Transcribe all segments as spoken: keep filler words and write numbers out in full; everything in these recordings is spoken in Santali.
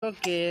ᱳᱠᱮ᱾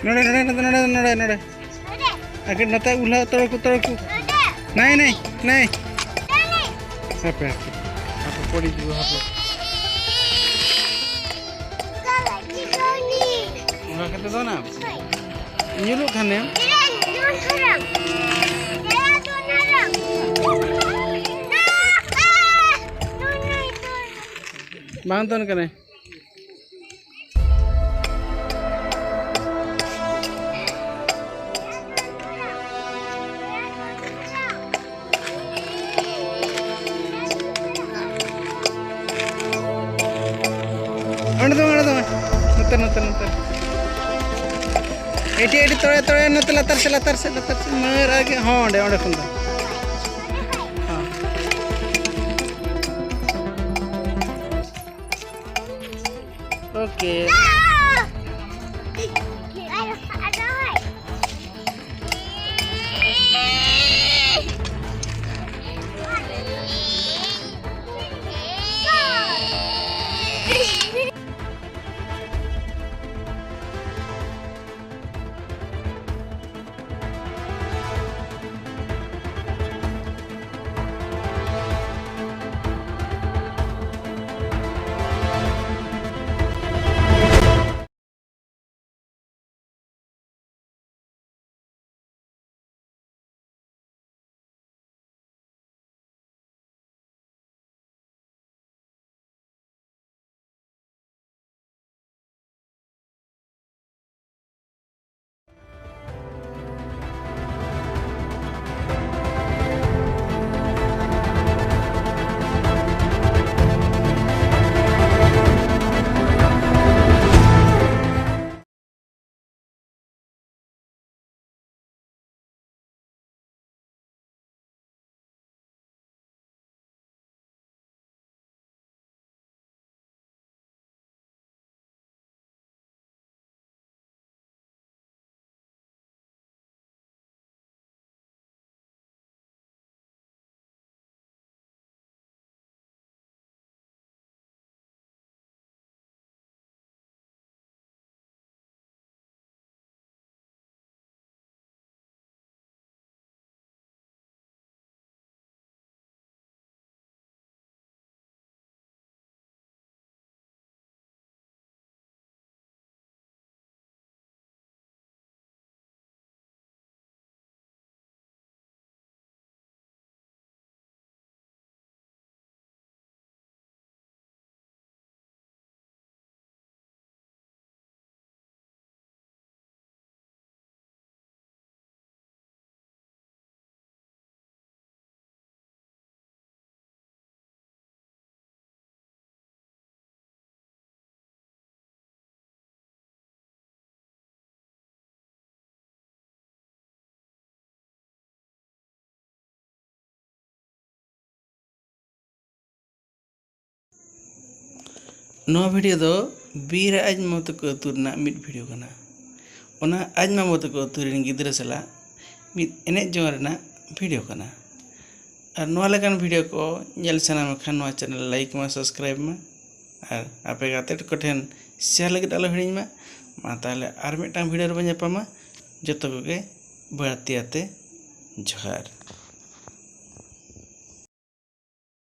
ᱱᱚᱰᱮ, ᱱᱚᱰᱮ, ᱱᱚᱰᱮ, ᱱᱚᱰᱮ, ᱱᱚᱰᱮ, ᱱᱚᱰᱮ᱾ ᱟᱜᱮ ᱱᱚᱛᱮ ᱩᱞᱦᱟ ᱛᱚᱲ ᱠᱚ, ᱛᱚᱲ ᱠᱚ᱾ ᱱᱟᱭ, ᱱᱟᱭ, ᱱᱟᱭ᱾ ᱦᱟᱯᱮ, ᱦᱟᱯᱮ᱾ ᱦᱟᱯᱮ, ᱯᱚᱲᱤ ᱡᱩᱣᱟ, ᱦᱟᱯᱮ᱾ ᱚᱱᱟ ᱠᱷᱟᱹᱛᱤᱨ ᱫᱚ ᱱᱟ? ᱧᱩᱨᱩᱜ ᱠᱷᱟᱱᱮᱢ᱾ ᱵᱟᱝ ᱫᱚᱱ ᱠᱟᱱᱟᱭ᱾ ᱚᱸᱰᱮ ᱫᱚ, ᱚᱸᱰᱮ ᱫᱚ᱾ ᱱᱚᱛᱮ, ᱱᱚᱛᱮ, ᱱᱚᱛᱮ᱾ ᱮᱴᱤ, ᱮᱴᱤ, ᱛᱚᱲᱮ, ᱛᱚᱲᱮ, ᱱᱚᱛᱮ ᱞᱟᱛᱟᱨ ᱥᱮᱫ, ᱞᱟᱛᱟᱨ ᱥᱮᱫ, ᱞᱟᱛᱟᱨ ᱥᱮᱫ᱾ ᱢᱟᱹᱨ ᱟᱜᱮ, ᱦᱚᱸ, ᱚᱸᱰᱮ, ᱚᱸᱰᱮ ᱠᱷᱚᱱ ᱫᱚ᱾ ᱦᱚᱸ᱾ OK᱾ ᱱᱚᱣᱟ ᱵᱷᱤᱰᱤᱭᱳ ᱫᱚ ᱵᱤᱨ ᱟᱡ ᱢᱟᱢᱟ ᱛᱟᱠᱚ ᱟᱹᱛᱩ ᱨᱮᱱᱟᱜ ᱢᱤᱫ ᱵᱷᱤᱰᱤᱭᱳ ᱠᱟᱱᱟ᱾ ᱚᱱᱟ ᱟᱡ ᱢᱟᱢᱟ ᱛᱟᱠᱚ ᱟᱹᱛᱩ ᱨᱮᱱ ᱜᱤᱫᱽᱨᱟᱹ ᱥᱟᱞᱟᱜ ᱢᱤᱫ ᱮᱱᱮᱡ ᱡᱚᱝ ᱨᱮᱱᱟᱜ ᱵᱷᱤᱰᱤᱭᱳ ᱠᱟᱱᱟ᱾ ᱟᱨ ᱱᱚᱣᱟ ᱞᱮᱠᱟᱱ ᱵᱷᱤᱰᱤᱭᱳ ᱠᱚ ᱧᱮᱞ ᱥᱟᱱᱟ ᱢᱮ ᱠᱷᱟᱱ ᱱᱚᱣᱟ ᱪᱮᱱᱮᱞ ᱞᱟᱭᱤᱠ ᱢᱟ, ᱥᱟᱵᱥᱠᱨᱟᱭᱤᱵᱽ ᱢᱟ ᱟᱨ ᱟᱯᱮ ᱜᱟᱛᱮ ᱠᱚ ᱴᱷᱮᱱ ᱥᱮᱭᱟᱨ ᱞᱟᱹᱜᱤᱫ ᱟᱞᱚ ᱦᱤᱲᱤᱧ ᱢᱟ᱾ ᱢᱟ ᱛᱟᱦᱚᱞᱮ ᱟᱨ ᱢᱤᱫᱴᱟᱝ ᱵᱷᱤᱰᱤᱭᱳ ᱨᱮᱵᱚᱱ ᱧᱟᱯᱟᱢᱟ᱾ ᱡᱚᱛᱚ ᱠᱚᱜᱮ ᱵᱟᱹᱲᱛᱤ ᱟᱛᱮ ᱡᱚᱦᱟᱨ᱾